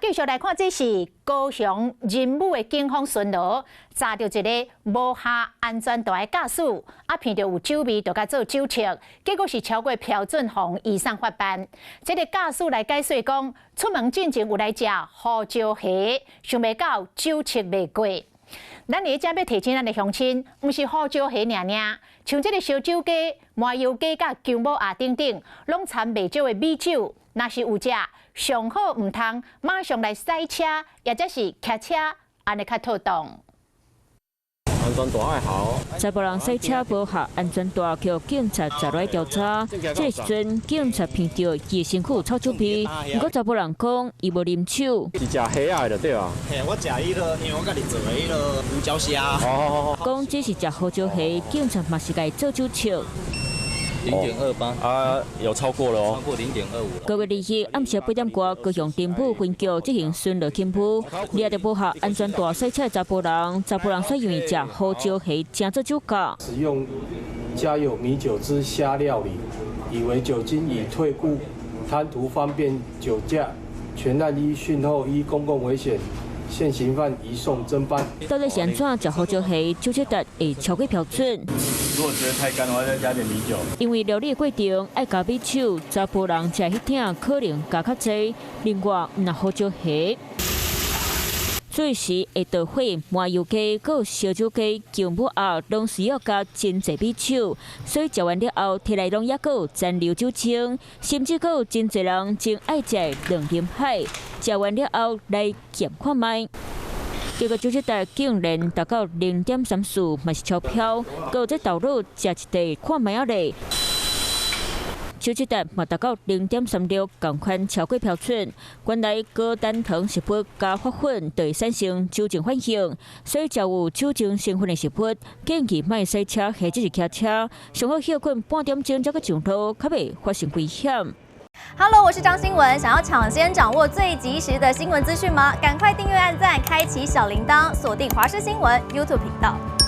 繼續來看，這是高雄仁武的警方巡邏，查著一个無下安全帶的駕駛，啊，聞著有酒味，就共做酒測，結果是超過標準，予移送法辦。這个駕駛來解說講，出門進前有來食胡椒蝦，想袂到酒測袂過。咱佇遮欲提醒咱的鄉親，毋是胡椒蝦爾爾，像這个燒酒雞、麻油雞佮薑母鴨等等，攏摻袂少的米酒。若是有食，上好毋通馬上來駛車，抑者是騎車，按呢較妥當。安全帶愛好。查埔人駛車無下安全帶，予警察抓來調查。這个時陣，警察聞著伊身軀臭酒味，毋過查埔人講，伊無啉酒。是食蝦仔的就對啊。嘿，我食彼个，因為我家己做的彼个胡椒蝦。哦。講只是食胡椒蝦，警察嘛是共做酒測。0.28啊，有超過了哦，超過0.25。9月2日暗時8點外，高雄仁武分局執行巡邏勤務，掠著無下安全帶駛車的查埔人，查埔人說因為食胡椒蝦，成做酒駕。使用加有米酒之蝦料理，以為酒精已退故，貪圖方便酒駕，全案依訊後依公共危險現行犯移送偵辦。到底是按怎食胡椒蝦，酒測值會超過標準？如果覺得太乾的話，再加點米酒。因為料理過程愛加米酒，查埔人食彼鼎可能加較濟。另外，毋但胡椒蝦，做時會著火麻油雞、閣燒酒雞、薑母鴨，攏需要加真濟米酒，所以食完了後，體內攏猶閣有殘留酒精，甚至閣有真濟人真愛食龍鱗蟹，食完了後來檢看覓。結果酒測值竟然達到0.34，嘛是超標。閣這豆乳食一塊看覓仔咧，酒測值嘛達到0.36，仝款超過標準。原來高單糖食物加發粉就會產生酒精反應，所以食有酒精成分的食物，建議莫駛車或者是騎車，上好歇睏半點鐘才閣上路，較袂發生危險。 Hello，我是張新文。想要搶先掌握最及時的新聞資訊嗎？趕快訂閱、按讚、開啟小鈴鐺，鎖定華視新聞 YouTube 頻道。